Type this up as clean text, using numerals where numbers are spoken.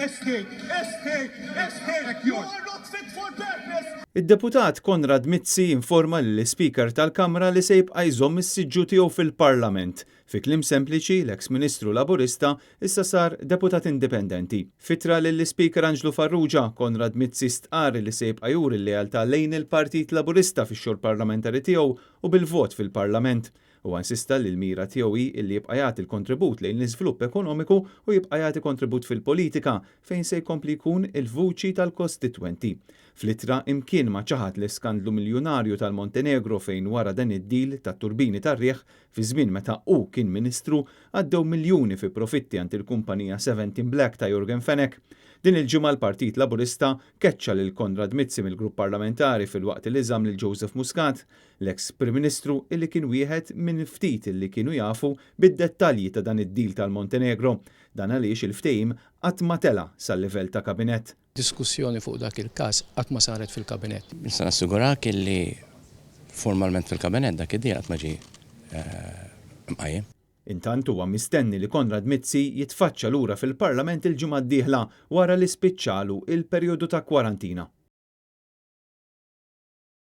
Istħi, istħi, istħi, you are not fit for purpose! Id-Deputat Konrad Mizzi informa lill-Ispeaker tal-Kamra li se jibqa' jżomm is-siġġu tiegħu fil-Parlament. Fi kliem sempliċi, l-eks Ministru Laburista issa sar deputat indipendenti. F'ittra lill-Ispeaker Anġlu Farrugia, Konrad Mizzi stqarr li se jibqa' juri l-lealtà lejn il-Partit Laburista fix-xogħol parlamentari tiegħu u bil-vot fil-Parlament. Huwa insista li l-mira tiegħu hi li jibqa' jagħti l-kontribut lejn l-iżvilupp ekonomiku u jibqa' jagħti kontribut fil-politika fejn se jkompli jkun il-vuċi tal-kostitwenti. Fl-ittra imkien ma ċaħad l-iskandlu miljunarju tal-Montenegro fejn wara dan id-deal tat-turbini tar-riħ fi żmien meta hu kien Ministru għaddew miljuni fi profitti għand il-kumpanija Seventeen Black ta' Yorgen Fenech. Din il-ġimgħa l-Partit Laburista keċċa lil Konrad Mizzi mill-grupp parlamentari filwaqt li żamm lil Joseph Muscat. L-eks Prim Ministru illi kien wieħed minn ftit illi kienu jafu bid-dettalji ta' dan id-deal tal-Montenegro. Dan għaliex il-ftehim qatt ma tela' sal-livell ta' Kabinett. Diskussjoni fuq dak il-każ qatt ma saret fil-Kabinett. Nista' nassigurak illi formalment fil-Kabinett dak id-deal qatt ma ġie mqajjem. Intant huwa mistenni li Konrad Mizzi jitfaċċa lura fil-Parlament il-ġimgħa d-dieħla wara li spiċċalu il-perjodu ta' kwarantina.